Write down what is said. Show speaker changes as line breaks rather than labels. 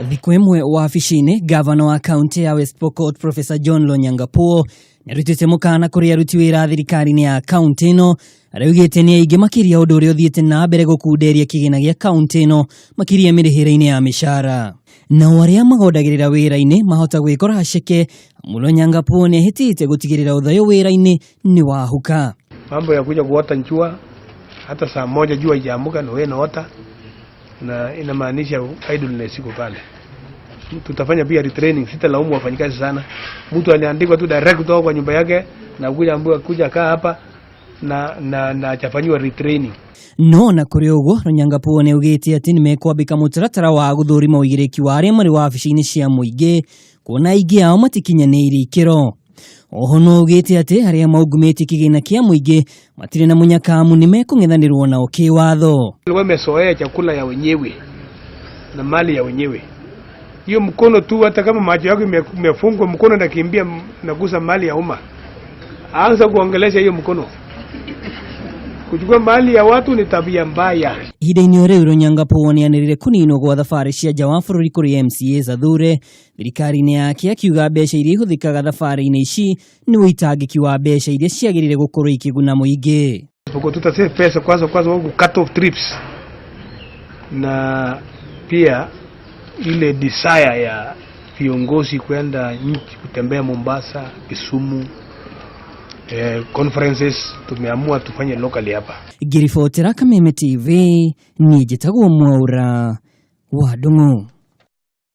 Thikũ ĩmwe wabici-inĩ, gavana wa kaunti ya West Pokot Professor John Lonyangapuo nĩarutĩte mũkana kũrĩ aruti wĩra thirikari-inĩ ya kaunti ĩno arĩa augĩte nĩ aingĩ makĩria ũndũ ũrĩa ũthiĩte na mbere gũkunderia kĩgĩna gĩa kaunti ĩno makĩria mĩrĩhĩre-inĩ ya mĩcara. Nao arĩa magondagĩrĩra wĩra-inĩ mahota gwĩkora haceke amu Lonyangapuo nĩahĩtĩte gũtigĩrĩra ũthayũ wĩra-inĩ nĩ wahuka.
Mambo ya kuja kuota njua hata saa moja jua haijaamka na wewe unaota, na inamaanisha idleness iko pale. Tutafanya pia retraining, sitalaumu wafanyikazi sana. Mtu aliandikwa tu direct kutoka kwa nyumba yake na kuja ambiwa kuja kaa hapa na na na hajafanyiwa retraining.
No na kũrĩ ũguo Lonyangapuo nĩaugĩte atĩ nĩmekwambĩka mũtaratara wa gũthũrima ũigĩrĩki wa arĩa marĩ wabici-inĩ cia mũingĩ kuona aingĩ ao matikinyanĩirie ikĩro. Oho no augĩte atĩ arĩa maungumĩtie kĩgĩna kĩa mũingĩ matirĩ na mũnyakamu nĩmekũng'ethanĩrwo nao kĩwatho.
Wamezoea chakula ya wenyewe na mali ya wenyewe. Hiyo mkono tu, hata kama macho yako imefungwa, mkono nakimbia nagusa mali ya umma. Anza kuongelesha hiyo mkono. Kuchukua mali ya watu ni tabia mbaya.
Ihinda-inĩ o rĩu Lonyangapuo nĩanĩrĩire kũninwo gwa thabarĩ cia nja wa bũrũri kũrĩ MCAs athure thirikari-inĩ yake akiuga mbeca iria ihũthĩkaga thabarĩ-inĩ ici nĩ ũitangĩki wa mbeca iria ciagĩrĩire gũkorwo ikĩguna mũingĩ.
Tutasave pesa kwanza kwanza ku cut off trips na pia ile desire ya viongozi kwenda nchi kutembea Mombasa, Kisumu, conferences tumeamua tufanye locally hapa.
Ngĩribotera Kameme TV niĩ njĩtagwo Mwaura wa Ndung'u.